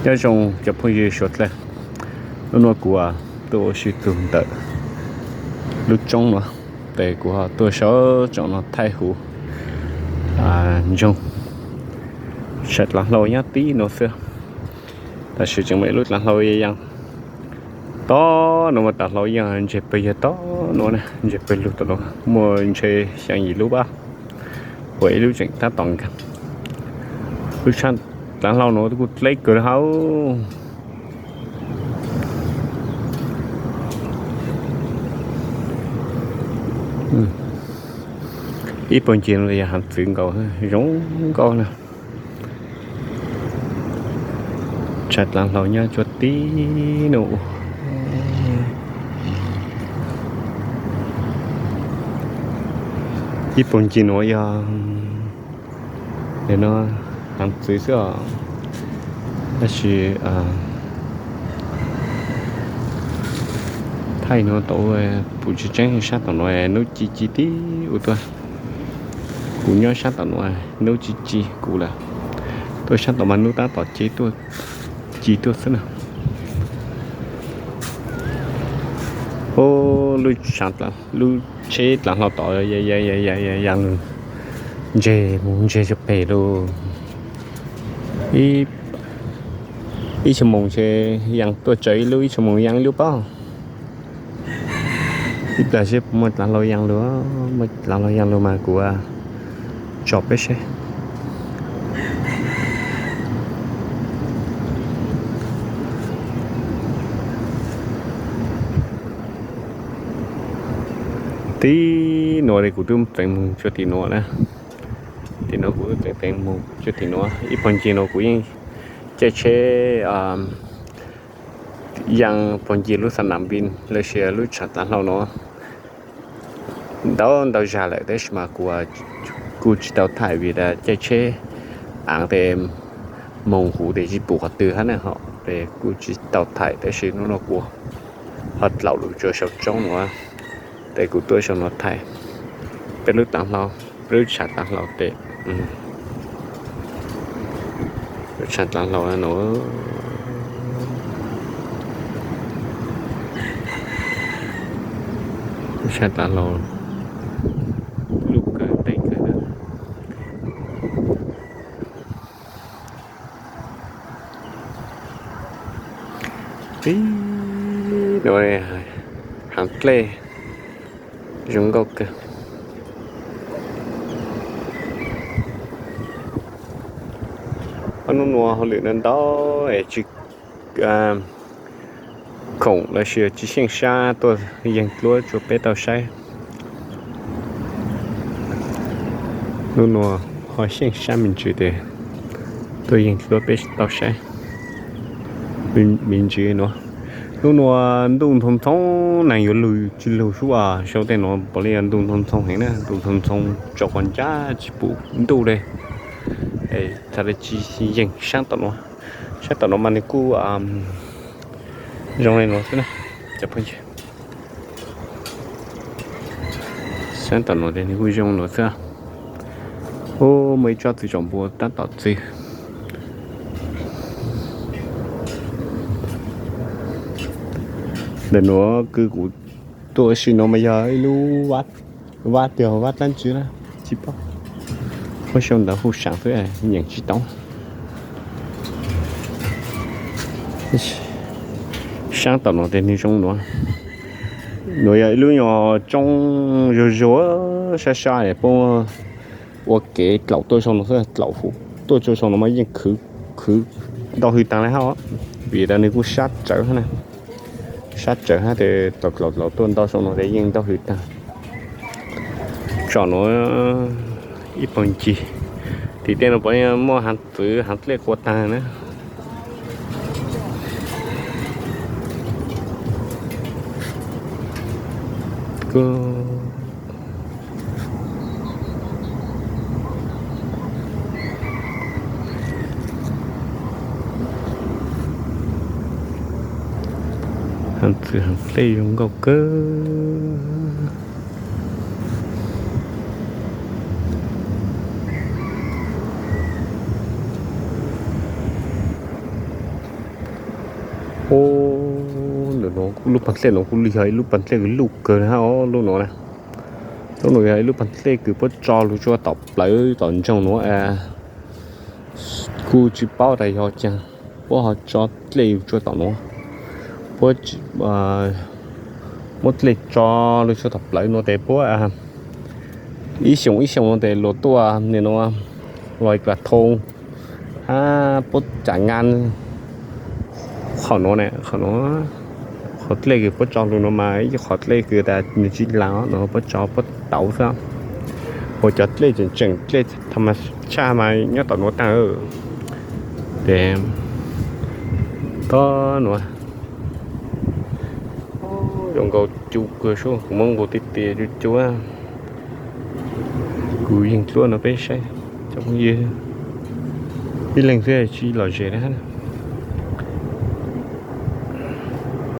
Nyob zoo cov phooj ywg suav dlawg, hnub no kuv tuaj ua si tug ntawm lub roob no, ces kuv ho tuaj saum tsoom no thaij huv ntsoog. Tshav dlav hlau nyob tib no xwb, tab sis tseem muaj ib lub dlav hlau ya ya tod no, muaj dlav hlau yeej ntseg pawg yawg tod no, ntseg pawg lug tom no, muaj ntshe xya yim lub pab, ua ib lub tseem tab tom nkeeg. Lub tshav dlav hlau no kuj dleb kawg hauv. Ib puag ncig no yog hav txwv nkaus, zoo nkauj na. Tshav dlav hlau nyob cuag tib no. Ib puag ncig no yog, no hav txwv xwb os, tab sis thaij no tau pum tsis tseeb, sab tom no hnub ci ci tib ua tuaj. Kuv nyob sab tom no hnub ci ci kuv lawm, tuaj sab tom mas hnub tab tom ci tuaj, ci tuaj xwb na. Ub, lub tsheb dlav hlau tod ya ya ya ya ya lug, ntseg mus ntseg tso pem lug. Ib xuab moos ntshe ya tuaj tsawv ib lub, ib xuab moos ya ib lub pob. Ib plag seb puas muaj dlav hlau ya lug, muaj dlav hlau ya lug mas kuv tso peb seb. Tib nuav li kuv twb txeev moog cuag tim nuav na. Tim nuav kuv twb txeev txeev moog cuag tim nuav. Ib puag ncig nuav kuv yeej caij tsheb ya puag ncig lub xa nam npis los sis lub tshav dlav hlau nuav ntau ntau zag lawm, tab sis mas kuv kuj tsis tau thaij vim caij tsheb aav tes moog huv tes tsis pum qhov twg hab na, ho tes kuj tsis tau thaij, tab sis hnub no kuv ho dlaum lug rua saum tsoob nuav, tes kuv tuaj saum nuav thaij peb lub dlav hlau, peb lub tshav dlav hlau tes, lub tshav dlav hlau nuav, lub tshav dlav hlau luj kawg teeb kawg. Tib nuav haav dlej zoo nkauj kawg. Ob hnub nuav hauj lwm ntau ntau es tsis khoom los sis tsis xyeej sab tuaj yeeg dluab rua peb tau saib. Hnub nuav ho xyeej sab me ntsis tes tuaj yeeg dluab peb tau saib me ntsis nuav. Hnub nuav ntuj ntxhoo ntxhoo, neeg yuav lug tsis lug sub, sau tej nuav puav leej yog ntuj ntxhoo ntxhoo heev na, ntuj ntxhoo ntxhoo tsaus quas ncab tsis pum ntuj le. Txhad le tsis yeeg sab tom nuav, sab tom nuav mas nws kuj zoo le nuav xwb na cov phooj ywg. Sab tom nuav tes nws kuj zoo nuav xwb. Ub, muaj ib tsob txiv tsaum npua tab tom txwv. Ntawm nuav kws kuv tuaj ua si nuav mas yog ib lub vab, tias vab dlaab tsi na, tsis paub. Muab sau ntawv hu saam xwb nyeem tsis tau. Saab tom nuav tes nwg zoo nuav. Nuav yog ib lub nyuag tsoob zuag zuag sab sab es puab ua kev dlaum tuaj sau nuav xwb, dlaum tuaj sau sau nuav mas yeej khwv, khwv ntau hwv taag le hab, vim tas nwg kuj sab tsawv hab na. Sab tsawv hab tes dlaum dlaum dlaum tuaj ntau sau nuav tes yeej ntau hwv taag. Tsom nuav ib paug ncig, tim tej nuav puav leej muaj haav txwv haav dlej qua taag na. Haav txwv haav dlej zoo nkauj kawg. Ub, ntawm nuav lub pag dlej nuav kuj yog ib lub pag dlej kws luj kawg na, lub nuav na. Lub nuav yog ib lub pag dlej kws puab tso lug tsua tom plawv tom ntsoog nuav. Kuj tsis paub tas yog caag puab ho tso dlej tsua tom nuav. Puab muab dlej tso lug tsua tom plawv nuav tes puab ib xyoos ib xyoos nuav tes luas tuaj nim nuav lug klas thoo hab puab cav nqaa qhov nuav na, qhov nuav, qhov dlej kws puab tso lug nuav mas ib qhov dlej kws tas nws tsis laag nuav puab tso puab tauv xwb. Ua cov dlej tseem tseem dlej thas mas tshaj mas nyob tom nuav taag. Tes tod nuav zoo nkaus cua kawg sub, kuv muab nqus tiag tiag cua cua. Kuv yeej dluab no peb saib cov phooj ywg, ib leeg xwb tsis lom zem na.